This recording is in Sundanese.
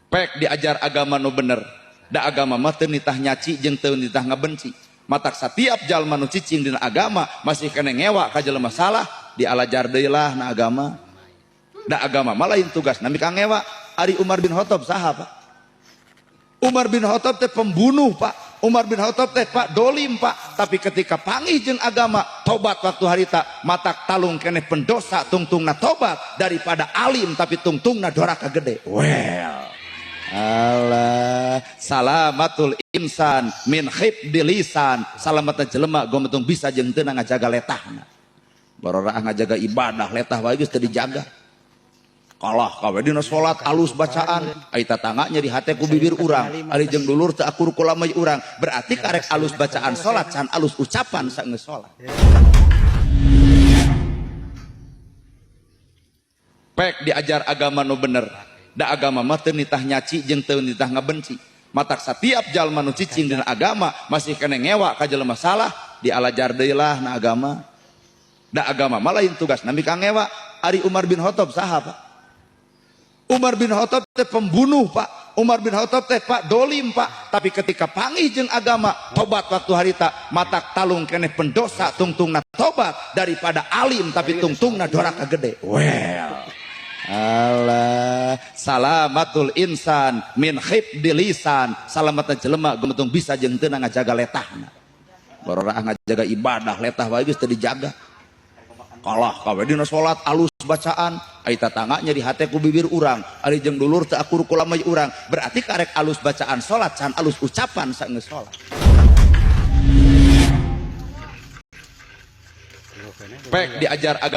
Pek diajar agama nu bener. Da agama mah teu nitah nyaci jeung teu nitah ngabenci. Matak satiap jalma nu cicing dina agama masih kena ngewa ka jelema salah, dialajar deui lah na agama. Da agama mah lain tugas nami ka ngewa. Ari Umar bin Khattab saha, Pak? Umar bin Khattab teh pembunuh, Pak. Umar bin Khattab teh, Pak, dolim, Pak. Tapi ketika panggih jeung agama, tobat waktu harita, matak talung keneh pendosa tungtungna tobat daripada alim tapi tungtungna doraka gede. Well, Allah, salamatul insan min khibdi lisan, salamatna jelema gometung bisa jeung teu ngajaga letahna. Baroraah ngajaga ibadah, letah wae geus teu dijaga. Kalah kawe dina salat alus bacaan, ai tatangga nyeri hate ku bibir urang, ari jeung dulur teu akur ku lamai urang. Berarti karek alus bacaan salat can alus ucapan saenggeus salat. Pek diajar agama nu bener. Da agama mah teu nitah nyaci jeung teu nitah ngabenci. Matak satiap jalma nu cicing dina agama masih kena ngewa ka jelema salah, dialajar deui lah na agama. Da agama mah lain tugas nami ka ngewa. Ari Umar bin Khattab saha, Pak? Umar bin Khattab teh pembunuh, Pak. Umar bin Khattab teh, Pak, dolim, Pak. Tapi ketika panggih jeung agama, tobat waktu harita, matak talung keneh pendosa tungtungna tobat daripada alim tapi tungtungna doraka gede. Well, Allah, salamatul insan min khibdi lisan, salamatna jelema gometung bisa jeung teu ngajaga letahna. Baroraah ngajaga ibadah, letah wae geus teu dijaga. Kalah kawe dina salat alus bacaan, ai tatangga nyeri hate ku bibir urang, ari jeung dulur teu akur ku lamai urang. Berarti karek alus bacaan salat can alus ucapan saenggeus salat. Pek diajar agama